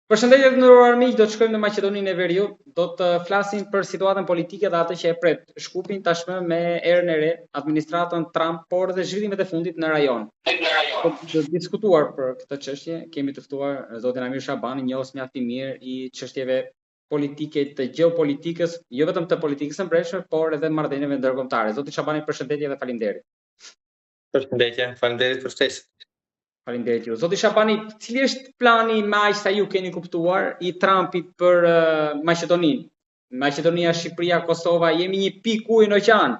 Përshëndetje të nderuar miq, do të shkojmë në Maqedoninë e Veriut, do të flasim për situatën politike dhe atë që e pret Shkupin tashmë me erën e re, administratën Trump, por edhe zhvillimet e fundit në rajon. Për të diskutuar për këtë çështje, kemi të ftuar zotin Amir Shabani, njohës mjaft i mirë i çështjeve politike të gjeopolitikës, jo vetëm të politikës së brendshme, por edhe marrëdhënieve ndërkombëtare. Zoti Shabani, përshëndetje dhe faleminderit. Përshëndetje, faleminderit për ftesën. Faleminderit ju. Zoti Shabani, cili është plani me aq sa ju keni kuptuar i Trumpit për uh, Maqedoninë? Maqedonia, Shqipëria, Kosova, jemi një pikë ujë në oqean,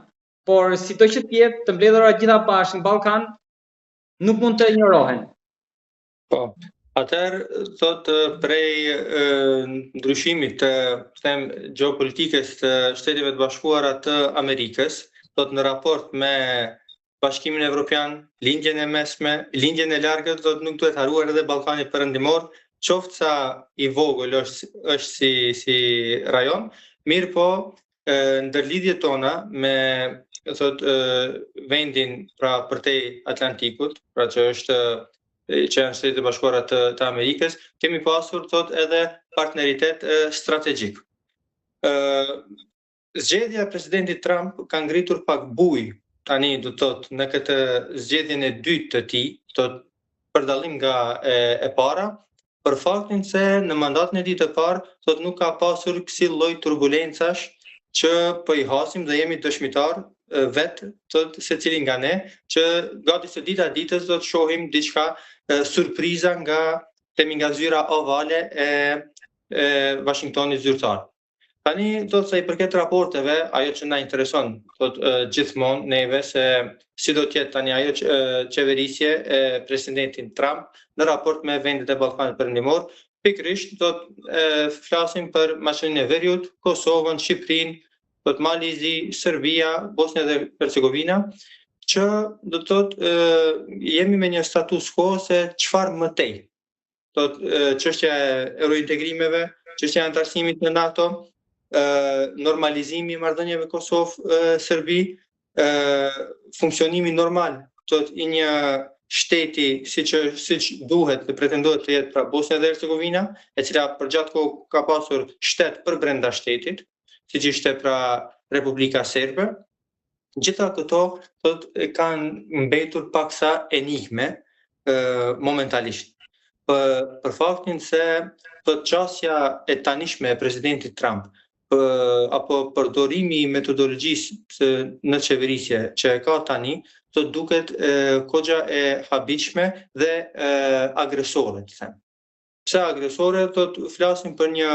por sido që të jetë, të mbledhura gjitha bashkë në Ballkan, nuk mund të injorohen. Po. Atëherë thotë prej e, ndryshimit të them gjeopolitikës të Shteteve të Bashkuara të Amerikës, thotë në raport me Bashkimin Evropian, Lindjen e Mesme, Lindjen e Largët, thotë nuk duhet harruar edhe Ballkani Perëndimor, qoftë sa i vogël është është si si rajon, mirëpo ndërlidhjet tona me thot vendin pra përtej Atlantikut, pra që është që janë Shtetet e Bashkuara të, të Amerikës, kemi pasur thot edhe partneritet strategjik. Ë zgjedhja e presidentit Trump ka ngritur pak bujë tani do të thotë në këtë zgjedhjen e dytë të tij, thot për dallim nga e, e para, për faktin se në mandatin e tij të parë, thotë nuk ka pasur kësi lloj turbulencash që po i hasim dhe jemi dëshmitar vetë, thotë secili nga ne, që gati se dita ditës do të shohim diçka surpriza nga themi nga zyra ovale e e Washingtonit zyrtar. Tani, thotë sa i përket raporteve, ajo që na intereson, thotë gjithmonë neve se si do të jetë tani ajo që, qeverisje e presidentit Trump në raport me vendet e Ballkanit Perëndimor, pikërisht thotë flasim për Maqedoninë e Veriut, Kosovën, Shqipërinë, thotë Mali i Zi, Serbia, Bosnja dhe Hercegovina, që do të thotë jemi me një status quo se çfarë më tej. thot çështja e eurointegrimeve, çështja e anëtarësimit në NATO, normalizimi i marrëdhënieve Kosovë Serbi, funksionimi normal thot i një shteti siç siç duhet dhe pretendohet të jetë pra Bosnja dhe Hercegovina, e cila përgjatë kohë ka pasur shtet përbrenda shtetit, siç ishte pra Republika Serbe. Gjitha këto thot kanë mbetur paksa enigme momentalisht. Për, për faktin se thot qasja e tanishme e presidentit Trump për, apo përdorimi i metodologjisë në qeverisje që e ka tani, thot duket e, goxha e habitshme dhe e, agresore, të them. Pse agresore, thot flasim për një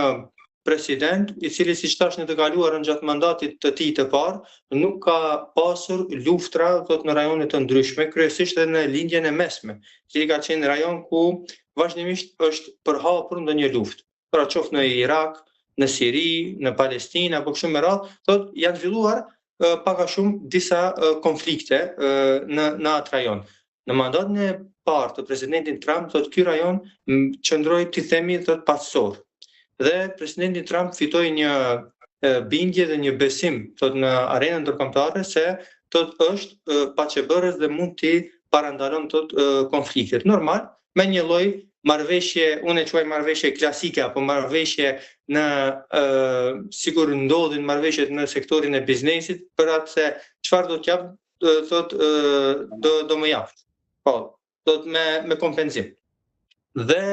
president i cili siç thash në të kaluarën gjatë mandatit të tij të parë, nuk ka pasur luftra thot në rajone të ndryshme, kryesisht edhe në Lindjen e Mesme, i cili ka qenë rajon ku vazhdimisht është përhapur ndonjë luftë. Pra qoftë në Irak, në Siri, në Palestinë apo kështu me radhë, thot janë zhvilluar pak a shumë disa konflikte në në atë rajon. Në mandatin e parë të presidentit Trump, thotë ky rajon qëndroi t'i themi thotë paqësor. Dhe presidenti Trump fitoi një bindje dhe një besim thotë në arenën ndërkombëtare se thotë është paqebërës dhe mund t'i parandalon thotë konfliktet. Normal, me një lloj marrëveshje, unë e quaj marrëveshje klasike apo marrëveshje në ë sikur ndodhin marrëveshjet në sektorin e biznesit për atë se çfarë do të jap thot do do më jap. Po, thot me me kompenzim. Dhe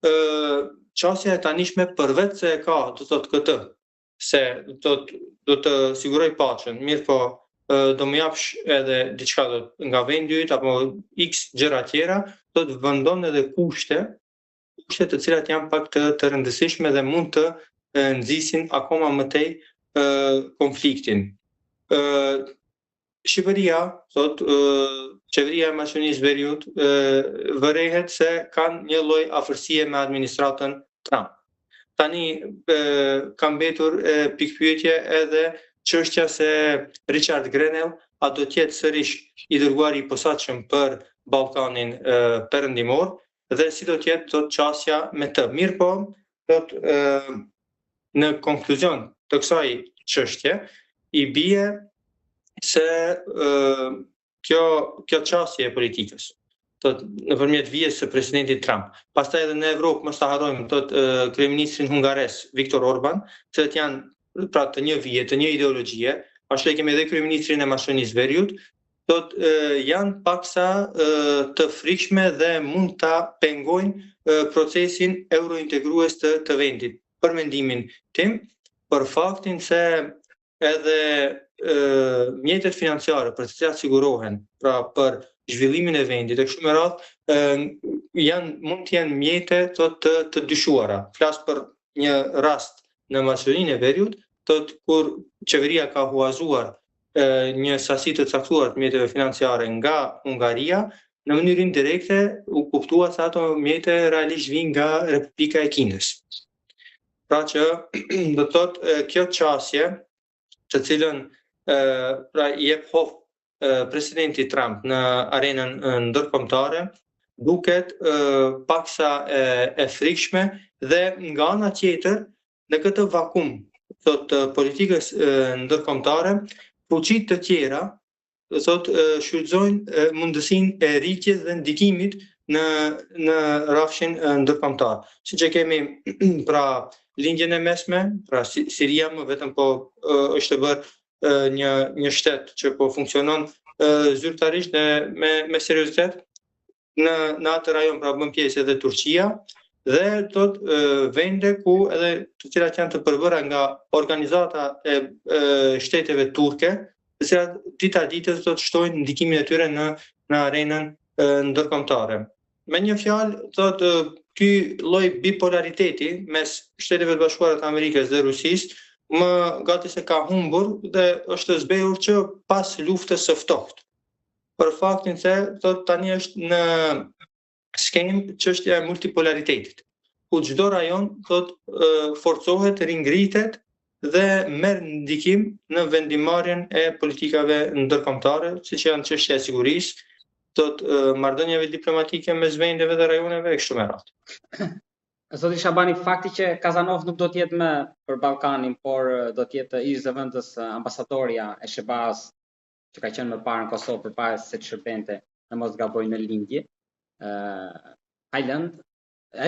ë qasja e tanishme përveç se e ka, do thot këtë, se do të do të siguroj paqen, mirëpo do më japsh edhe diçka do nga vendi yt apo x gjëra tjera, do të vendon edhe kushte, kushte të cilat janë pak të të rëndësishme dhe mund të nxisin akoma më tej konfliktin. Ë Shqipëria, thot, qeveria e Maqedonisë Veriut, vërehet se kanë një lloj afërsie me administratën Trump. Tani ka mbetur pikëpyetje edhe çështja se Richard Grenell a do të jetë sërish i dërguari i posaçëm për Ballkanin Perëndimor dhe si do të jetë thot qasja me të. Mirëpo, thot në konkluzion të kësaj çështje i bie se kjo kjo qasje e politikës. Thotë nëpërmjet vijës së presidentit Trump. Pastaj edhe në Evropë mos ta harrojmë thotë kryeministrin hungarez Viktor Orban, të cilët janë pra të një vije, të një ideologjie, ashtu e kemi edhe kryeministrin e Maqedonisë Veriut, thotë janë paksa të frikshme dhe mund ta pengojnë procesin eurointegrues të, të vendit. Për mendimin tim, për faktin se edhe e, mjetet financiare për të cilat sigurohen, pra për zhvillimin e vendit e kështu me radhë, janë mund të jenë mjete të të, të dyshuara. Flas për një rast në Maqedoninë e Veriut, thotë kur qeveria ka huazuar e, një sasi të caktuar të mjeteve financiare nga Hungaria, në mënyrë indirekte u kuptua se ato mjete realisht vijnë nga Republika e Kinës. Pra që do të thotë kjo qasje të cilën pra i jep hov presidenti Trump në arenën ndërkombëtare duket paksa e, e frikshme dhe nga ana tjetër në këtë vakum thotë politikës ndërkombëtare fuqi të tjera do thotë shfrytëzojnë mundësinë e rritjes dhe ndikimit në në rrafshin ndërkombëtar. Siç e kemi pra lindjen e mesme, pra Siria më vetëm po është bërë një një shtet që po funksionon zyrtarisht dhe me me seriozitet në në atë rajon pra bën pjesë edhe Turqia dhe thot vende ku edhe të cilat janë të përbëra nga organizata e, e shteteve turke, të cilat dita ditës do të shtojnë ndikimin e tyre në në arenën ndërkombëtare. Me një fjalë, thot ky lloj bipolariteti mes Shteteve të Bashkuara të Amerikës dhe Rusisë më gati se ka humbur dhe është zbehur që pas luftës së ftohtë. Për faktin se thot tani është në skenë çështja e multipolaritetit, ku çdo rajon thot forcohet, ringritet dhe merr ndikim në vendimmarrjen e politikave ndërkombëtare, siç janë çështja e sigurisë, thot marrëdhënieve diplomatike mes vendeve dhe rajoneve e kështu me radhë. Zoti Shabani, fakti që Kazanov nuk do të jetë më për Ballkanin, por do të jetë ish zëvendës ambasadorja e SHBA-s që ka qenë më parë në Kosovë përpara se të shërbente në mos gaboj në lindje. ë uh, Hyland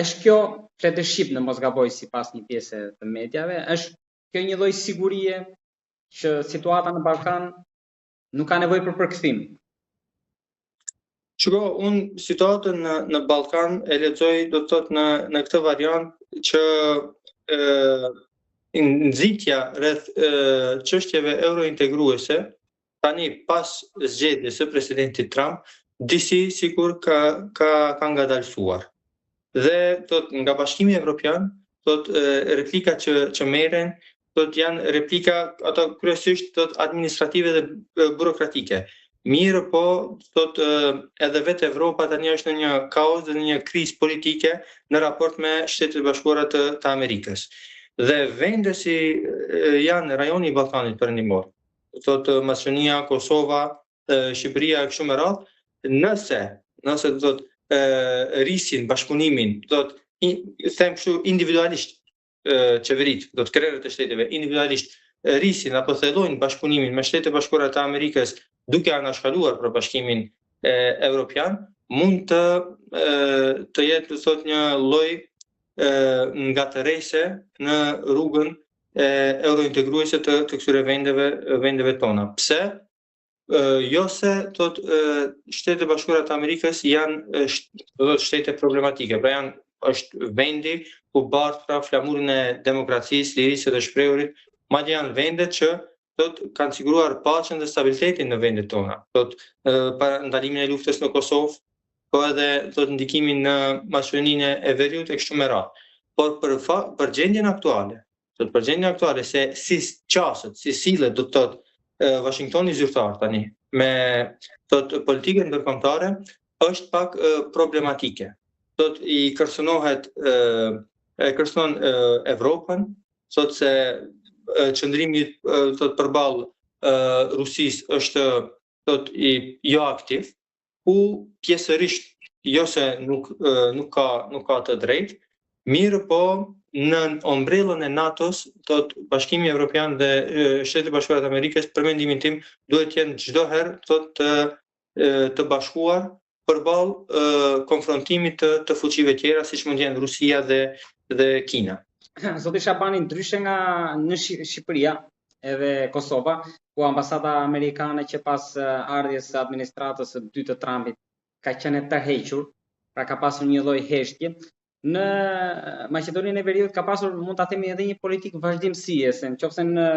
është kjo flet shqip në mos gaboj sipas një pjese të mediave, është kjo një lloj sigurie që situata në Ballkan nuk ka nevojë për përkthim. Shiko, unë situatën në, në Ballkan e lexoj do të thotë në në këtë variant që ë nxitja rreth çështjeve eurointegruese tani pas zgjedhjes së presidentit Trump disi sikur ka ka ka ngadalësuar. Dhe thot nga Bashkimi Evropian, thot replika që që merren, thot janë replika ato kryesisht thot administrative dhe burokratike. Mirëpo, thot edhe vetë Evropa tani është në një kaos dhe në një krizë politike në raport me Shtetet e Bashkuara të, të Amerikës. Dhe vende si janë rajoni i Ballkanit Perëndimor, thot Maqedonia, Kosova, Shqipëria e kështu me radhë, nëse, nëse do thot rrisin bashkëpunimin, do thot them kështu individualisht qeveritë, do thot krerët e shteteve individualisht rrisin apo thellojnë bashkëpunimin me Shtetet e Bashkuara të Amerikës duke anashkaluar pra Bashkimin e, Evropian, mund të e, të jetë do thot një lloj ngatërrese në rrugën e eurointegruese të, të këtyre vendeve vendeve tona. Pse? Jo se thot Shtetet e Bashkuara të Amerikës janë do thot shtete problematike, pra janë është vendi ku bart pra flamurin e demokracisë, lirisë dhe të shprehurit, madje janë vende që thot kanë siguruar paqen dhe stabilitetin në vendet tona. Thot para ndalimin e luftës në Kosovë, po edhe thot ndikimin në Maqedoninë e Veriut e kështu me radhë. Por për fa, për gjendjen aktuale, Thot për gjendjen aktuale se si qaset, si sillet do të thotë Washingtoni zyrtar tani me thot politikën ndërkombëtare është pak problematike. Thot i kërcënohet e kërcënon Evropën, thot se qëndrimi thot përballë Rusisë është thot i jo aktiv, ku pjesërisht jo se nuk nuk ka nuk ka të drejtë, mirëpo nën ombrellën e NATO-s, thot Bashkimi Evropian dhe Shtetet e Bashkuara të Amerikës, për mendimin tim, duhet të jenë çdo herë thot të të bashkuar. Përballë konfrontimit të, të fuqive tjera, siç mund të jenë Rusia dhe, dhe Kina. Zoti Shabani, ndryshe nga në Shqipëria edhe Kosova, ku ambasada amerikane që pas ardhjes së administratës së dytë të Trumpit ka qenë e tërhequr, pra ka pasur një lloj heshtje, në Maqedoninë e Veriut ka pasur, mund ta themi edhe një politikë vazhdimësie, se në qoftë se në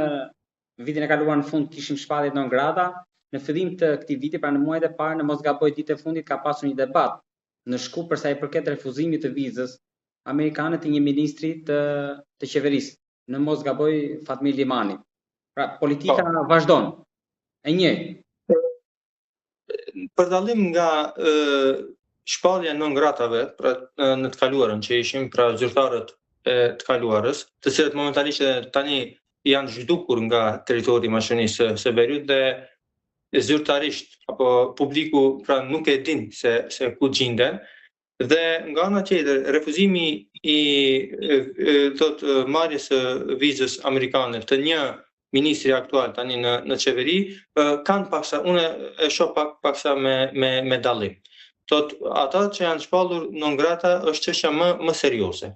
vitin e kaluar në fund kishim shpalljet non grata, në fillim të këtij viti, pra në muajt e parë, në mos gaboj ditët e fundit ka pasur një debat në Shkup për sa i përket refuzimit të vizës amerikane të një ministri të të qeverisë, në mos gaboj Fatmir Limani. Pra politika po. vazhdon e njëjtë. Për dallim nga ë shpallja non gratave, pra në të kaluarën që ishin pra zyrtarët e të kaluarës, të cilët momentalisht edhe tani janë zhdukur nga territori i Maqedonisë së, së Veriut dhe zyrtarisht apo publiku pra nuk e din se se ku gjinden, Dhe nga ana tjetër, refuzimi i thotë marrjes së vizës amerikane të një ministri aktual tani në në qeveri, kanë paksa unë e shoh pak paksa me me me dallim. Thot ata që janë shpallur non grata është çështja më më serioze.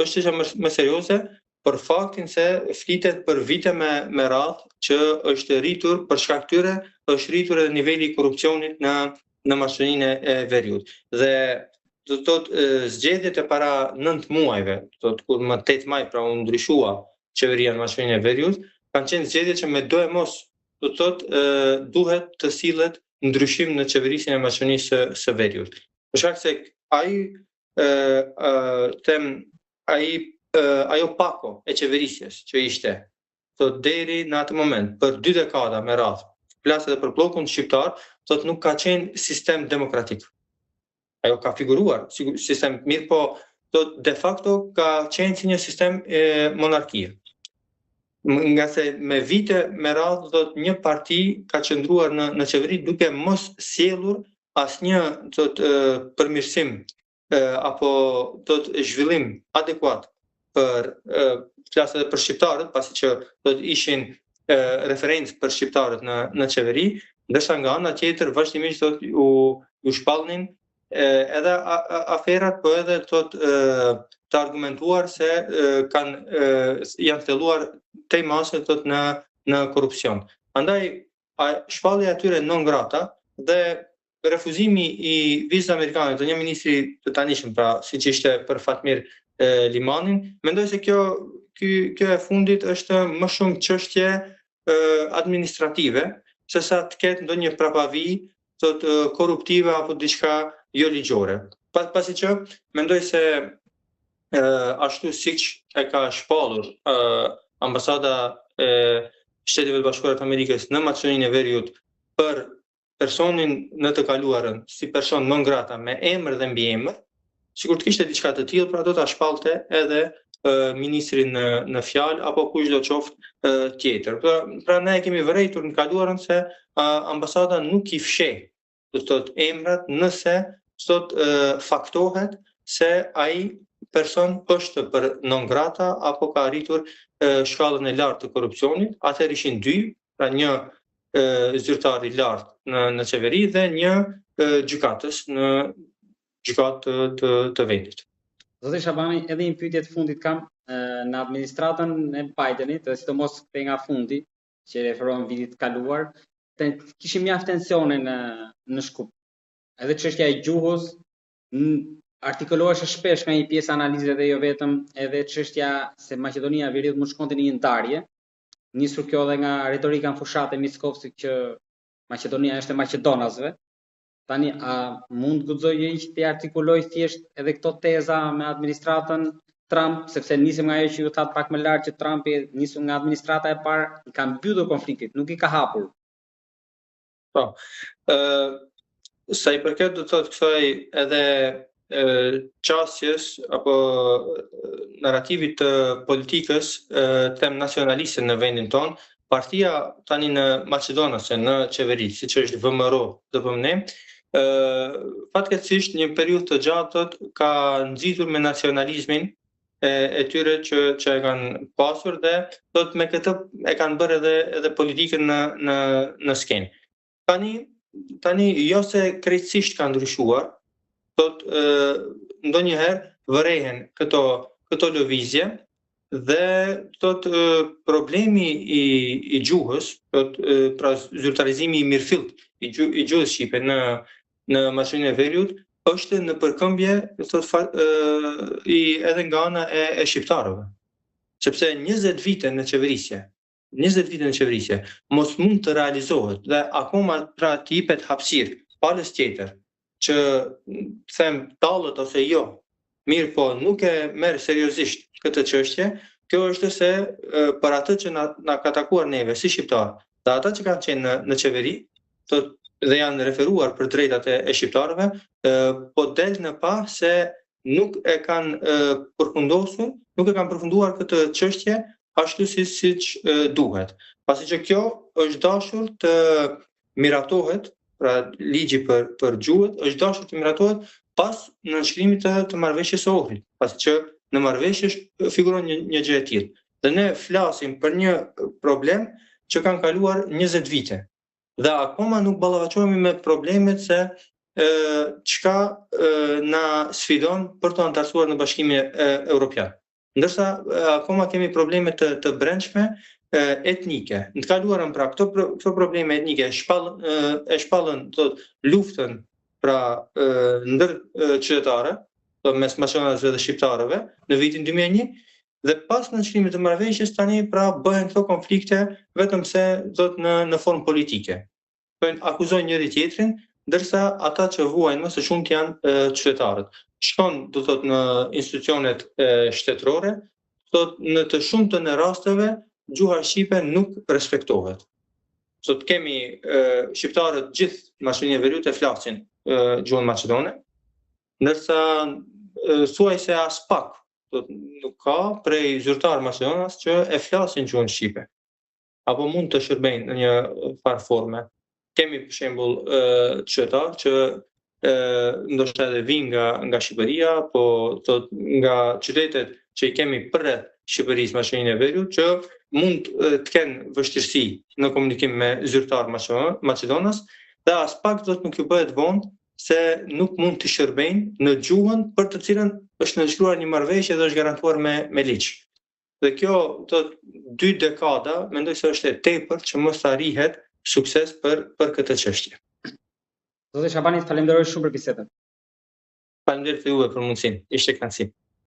Është çështja më, më serioze për faktin se flitet për vite me me radhë që është rritur për shkak tyre është rritur edhe niveli i korrupsionit në në Maqedoninë e Veriut. Dhe do të thotë zgjedhjet e para 9 muajve, do të thotë kur më 8 maj pra u ndryshua qeveria në Maqedoninë e Veriut, kanë qenë zgjedhje që me doemos do të thotë duhet të sillet ndryshim në qeverisjen e Maqedonisë së, së Veriut. Për shkak se ai them ai ajo pako e qeverisjes që ishte thot deri në atë moment për dy dekada me radhë, flas edhe për bllokun shqiptar, thot nuk ka qenë sistem demokratik. Ajo ka figuruar si sistem mirëpo, thot de facto ka qenë si një sistem e, monarkie. Ngase me vite me radhë thot një parti ka qëndruar në në qeveri duke mos sjellur asnjë thot përmirësim apo thot zhvillim adekuat për flas edhe për shqiptarët, pasi që do të ishin referencë për shqiptarët në në qeveri, ndërsa nga ana tjetër vazhdimisht do të u u shpallnin edhe aferat, po edhe thot të argumentuar se kanë janë thelluar tej mase thot në në korrupsion. Andaj a shpallja e tyre non grata dhe refuzimi i vizës amerikane të një ministri të tanishëm, pra siç ishte për Fatmir e, Limanin, mendoj se kjo ky kjo e fundit është më shumë çështje administrative sesa të ketë ndonjë prapavijë thot korruptive apo diçka jo ligjore. Pa, pasi që mendoj se e, ashtu siç e ka shpallur e, ambasada e Shteteve të Bashkuara të Amerikës në Maqedoninë e Veriut për personin në të kaluarën si person non grata me emër dhe mbiemër, sikur të kishte diçka të tillë, pra do ta shpallte edhe ministrin në në fjalë apo kushdo qoftë tjetër. Pra, pra ne e kemi vërejtur në kaluarën se a, ambasada nuk i fsheh, do të thotë emrat nëse thot faktohet se ai person është për non grata apo ka arritur shkallën e lartë të korrupsionit, atëherë ishin dy, pra një zyrtar i lartë në në qeveri dhe një gjykatës në gjykatë të të, të vendit. Zoti Shabani, edhe një pyetje të fundit kam në administratën e Bidenit, dhe sidomos këtej nga fundi, që i referohem vitit të kaluar, të, kishim mjaft tensione në në Shkup. Edhe çështja e gjuhës artikuloheshe shpesh nga një pjesë analizë dhe jo vetëm, edhe çështja se Maqedonia e Veriut mund të shkonte në një ndarje, nisur kjo edhe nga retorika në fushatë e Mickovskit që Maqedonia është e maqedonasve. Tani a mund të guxoj njeri që t'i artikuloj thjesht edhe këto teza me administratën Trump, sepse nisim nga ajo që ju thatë pak më lart që Trumpi nisur nga administrata e parë i ka mbyllur konfliktet, nuk i ka hapur. Po. Ë sa i përket do të thotë kësaj edhe e, qasjes apo narrativit të politikës e, them nacionaliste në vendin tonë, partia tani në maqedonase në qeveri, siç është VMRO, DPMNE, ë fatkeqësisht një periudhë të gjatë thot, ka nxitur me nacionalizmin e, e tyre që që e kanë pasur dhe thot me këtë e kanë bërë edhe edhe politikën në në në skenë. Tani. tani jo se krejtësisht ka ndryshuar, thot ndonjëherë vërehen këto këto lëvizje dhe thot problemi i i gjuhës, thot pra zyrtarizimi i mirëfillt i, gju, i gjuhës shqipe në në Maqedoninë e Veriut është nëpërkëmbje thot fa, i edhe nga ana e, e shqiptarëve. Sepse 20 vite në qeverisje, 20 vite në qeverisje, mos mund të realizohet dhe akoma pra të jepet hapësirë palës tjetër që them tallet ose jo, mirëpo nuk e merr seriozisht këtë çështje, kjo është se për atë që na, na ka takuar neve si shqiptar, dhe ata që kanë qenë në, në qeveri, të, dhe janë referuar për drejtat e, e shqiptarëve, e, po del në pah se nuk e kanë përfundosur, nuk e kanë përfunduar këtë çështje ashtu si siç duhet. Pasi që kjo është dashur të miratohet, pra ligji për për gjuhët është dashur të miratohet pas nënshkrimit të, të marrëveshjes së Ohrit, pasi që në marrëveshje figuron një një gjë e tillë. Dhe ne flasim për një problem që kanë kaluar 20 vite dhe akoma nuk ballafaqohemi me problemet se e, çka e, na sfidon për t'u anëtarësuar në Bashkimin e, Evropian. Ndërsa akoma kemi probleme të të brendshme etnike. Në të kaluarën pra këto këto probleme etnike e shpall e shpallën do thotë luftën pra ndër qytetare, do mes maqedonasve dhe shqiptarëve në vitin 2001 dhe pas nënshkrimit të marrëveshjes tani pra bëhen këto konflikte vetëm se do thotë në në formë politike. Bëjnë akuzojnë njëri tjetrin, ndërsa ata që vuajnë më së shumti janë qytetarët. Shkon do thotë në institucionet shtetërore, thotë në të shumtën e rasteve gjuha shqipe nuk respektohet. Sot kemi e, shqiptarët gjithë Maqedoninë e Veriut e flasin e, gjuhën maqedone, ndërsa thuajse aspak do nuk ka prej zyrtar maqedonas që e flasin gjuhën shqipe. Apo mund të shërbejnë në një farë forme. Kemi për shembull qytetarë që e, ndoshta edhe vijnë nga nga Shqipëria, po thot nga qytetet që i kemi përreth Shqipërisë, Maqedoninë e Veriut, që mund të kenë vështirësi në komunikim me zyrtar maqedonas dhe aspak do të nuk ju bëhet vonë se nuk mund të shërbejnë në gjuhën për të cilën është nënshkruar një marrëveshje dhe është garantuar me me ligj. Dhe kjo do dy dekada, mendoj se është e tepërt që mos të arrihet sukses për për këtë çështje. Zoti Shabani, të falenderoj shumë për bisedën. Faleminderit juve për mundësinë. Ishte kënaqësi.